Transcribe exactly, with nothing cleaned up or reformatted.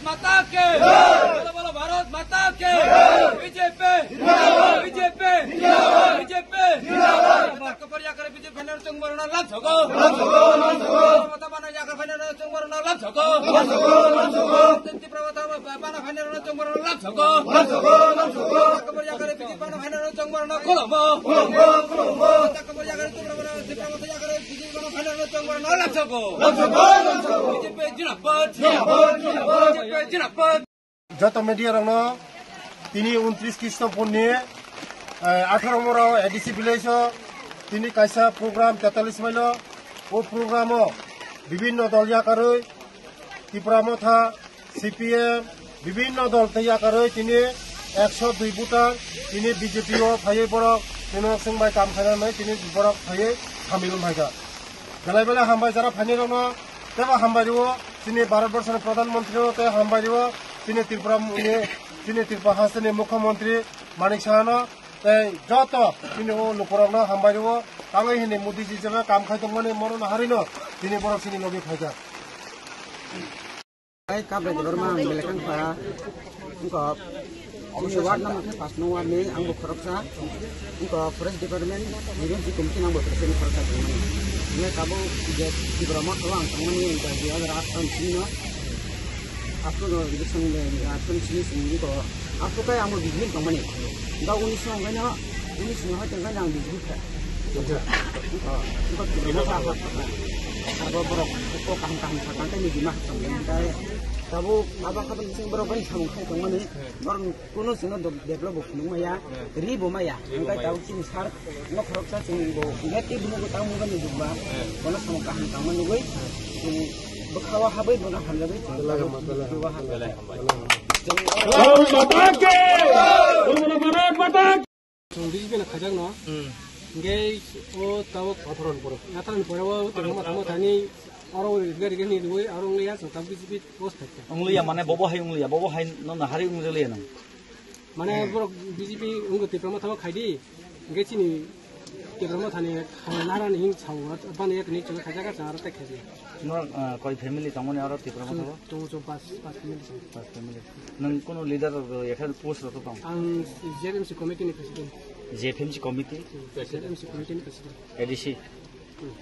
माता के जय। बोलो, बोलो, भारत माता के जय। बीजेपी जिंदाबाद। बीजेपी जिंदाबाद। बीजेपी जिंदाबाद। Chakapar yakar B J P final chwng borokno lamsogo. Lamsogo, lamsogo. Tipra Motha bana yakar final chwng borokno lamsogo. Lamsogo, lamsogo. Tipra Motha bana final chwng borokno lamsogo. Lamsogo, lamsogo. Chakapar yakar B J P bana final chwng borokno khulumgo. Khulumgo, khulumgo. Chakapar yakar Tipra Motha, Tipra Motha yakar B J P bana final chwng borokno lamsogo. Lamsogo, lamsogo. B J P zindabad. Zindabad, zindabad. B J P zindabad. Joto media rokno tini untris Krishnaphurni, eh, atharo number A D C village o tini kaisa program tetalis mailo. O program o bibinno dol yakarwi Tipra Motha, C P M, bibinno dol tei yakarwi tini ekso dui voter tini B J P o phaiwi borok tini swngbai kam khainani tini borok phaiwi samil wngkha. Belai belai hambai jara phainai rokno teibo hambai rwo, chini Bharat Borso ni Pradhan Mantri no tei hambai rwo, chini Tripura ni, chini Tripura haste ni Mukhyamantri Manik Saha no tei joto chini o lukurok no hambai rwo, tangwi hini Modi ji jeba kam khai tongmani mono no hari no chini borok chini logi phaijak. Ai, Kabra Debbarma, ang belai kang para. Wngkha, chini ward number khe paanch nong ward ni, ang bo khoroksa. Wngkha, forest department, G B M C committee ni ang bo president khoroksa tongmani. Hwnkhai tabuk je Tipra Motha o ang tongmani, wngkha, dui hazar atharo ni simi no. Aphuru no election de, atharo ni simi simi wngkha. Aphuru khe ang bo B J P tongmani. Da unis no wngkha no, unis no hai tongkha ang B J P kha. Wngkha, wngkha Tipra Motha ha, ha, ha. Abo borok kok kaham kaham sakha khe ni bima ha tongmani. Tabuk abo kha tong sing borok bai samung khai tongmani. Borok kuno sino do-, develop bo phunuk maya, ri bo maya. Hwnkhai tabuk chini sar no khoroksa chwng bo negative no bo tamo bani jumba. Bono samung kaham tangma nugwi chwng bwkha o habwi bono hamjagwi chwng bwkha o hamjagwi. Chwng Chwng B J P no khajak no. Hwnkhe o tabuk atharo ni pore. Atharo ni pore o tongma tamo thani oro riga riga ni rwi aro wngya chwng tabuk B J P post thakya. Wngya mane bobo hai wngya, bobo hai no nahari wngya le nang. Mane borok B J P wngwi Tipra Motha o khai di, hwnkhe chini Tipra Motha ni khaina narani hwn sao, bani yak ni chwla khaijak kha, chwng aro tei khaijak. Norok, ah, koi family tongmani aro Tipra Motha o? Tongo chwng pas, pas family chwng. Pas family. Nwng kuno leader rok, eh, post rok tong? Ang Z M C committee ni president. Z M C committee? Z M C committee ni president. A D C? Hmm.